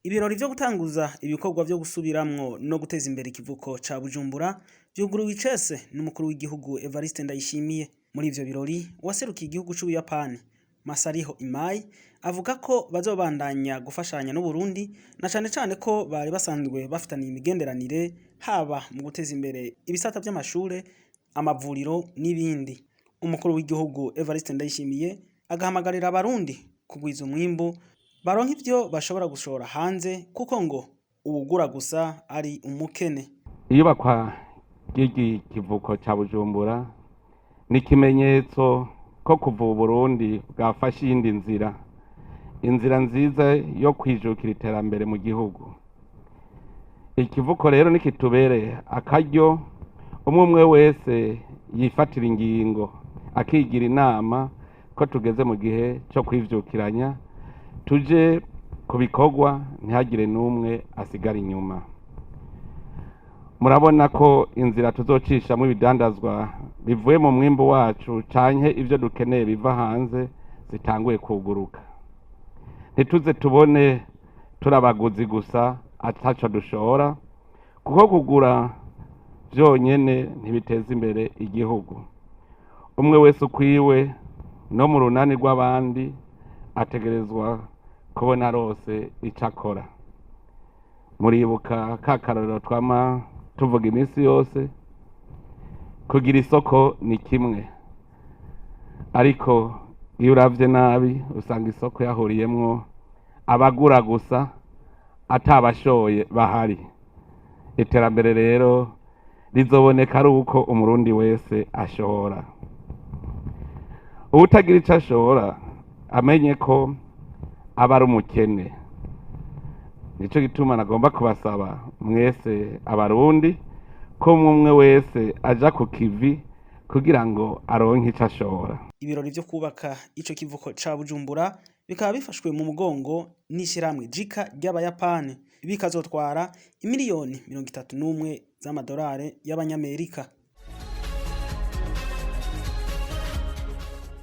Ibirori vyo gutanguza ibikorwa vyo gusubiramwo no guteza imbere ikivuko ca Bujumbura vyuguruwe icese n'umukuru w'igihugu Evariste Ndayishimiye. Muri ivyo birori, uwaserukiye igihugu c'Ubuyapani Masariho Imai avuga ko bazobandanya gufashanya n'Uburundi, na cane cane ko bari basanzwe bafitaniye imigenderanire, haba mu guteza imbere ibisata vy'amashure, amavuriro n'ibindi. Umukuru w'igihugu Evariste Ndayishimiye agahamagarira Abarundi kugwiza umwimbu, baronka ivyo bashobora gushora hanze, kuko ngo uwugura gusa ari umukene. Iyubakwa ry'iki kivuko ca Bujumbura ni ikimenyetso ko kuva Uburundi bwafashe iyindi nzira, inzira nziza yo kwijukira iterambere mu gihugu. Ikivuko rero nikitubere akaryo, umwe umwe wese yifatira ingingo, akigira inama ko tugeze mu gihe cyo kwivyukiranya, tuje ku bikorwa, ntihagire n'umwe asigara inyuma. Murabona ko inzira tuzocishamo ibidandazwa bivuye mu mwimbu wacu canke ivyo dukeneye biva hanze zitanguye kuguruka. Ntituze tubone turi abaguzi gusa ataco dushora, kuko kugura vyonyene ntibiteza imbere igihugu. Umwe wese ukwiwe no mu runani rw'abandi ategerezwa kubona rose ico akora. Muribuka ka karorero twama tuvuga iminsi yose: kugira isoko ni kimwe, ariko iyo uravye nabi usanga isoko yahuriyemwo abagura gusa, atabashoye bahari. Iterambere rero rizoboneka ari uko Umurundi wese ashora. Uwutagira ico ashora amenye ko aba ari umukene. Nico gituma nagomba kubasaba mwese Abarundi ko umwe wese aja ku kivi kugira ngo aronke ico ashora. Ibirori vyo kubaka ico kivuko ca Bujumbura bikaba bifashwe mu mugongo n'ishirahamwe JICA ry'Abayapani, bikazotwara imiliyoni 31 z'amadolari y'Abanyamerika.